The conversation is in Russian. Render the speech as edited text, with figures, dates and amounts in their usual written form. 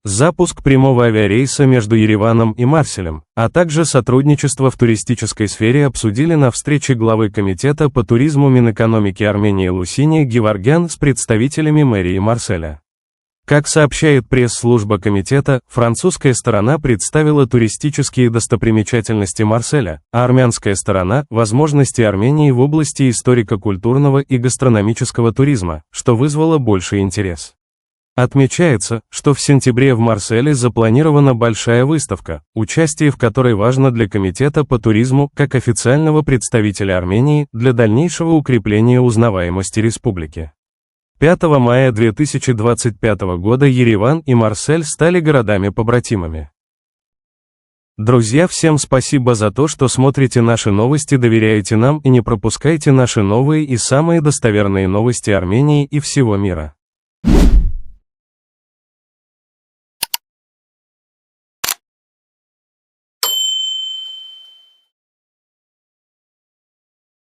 запуск прямого авиарейса между Ереваном и Марселем, а также сотрудничество в туристической сфере обсудили на встрече главы Комитета по туризму Минэкономики Армении Лусини Геворгян с представителями мэрии Марселя. Как сообщает пресс-служба комитета, французская сторона представила туристические достопримечательности Марселя, а армянская сторона – возможности Армении в области историко-культурного и гастрономического туризма, что вызвало больший интерес. Отмечается, что в сентябре в Марселе запланирована большая выставка, участие в которой важно для Комитета по туризму как официального представителя Армении для дальнейшего укрепления узнаваемости республики. 5 мая 2025 года Ереван и Марсель стали городами-побратимами. Друзья, всем спасибо за то, что смотрите наши новости, доверяете нам и не пропускайте наши новые и самые достоверные новости Армении и всего мира.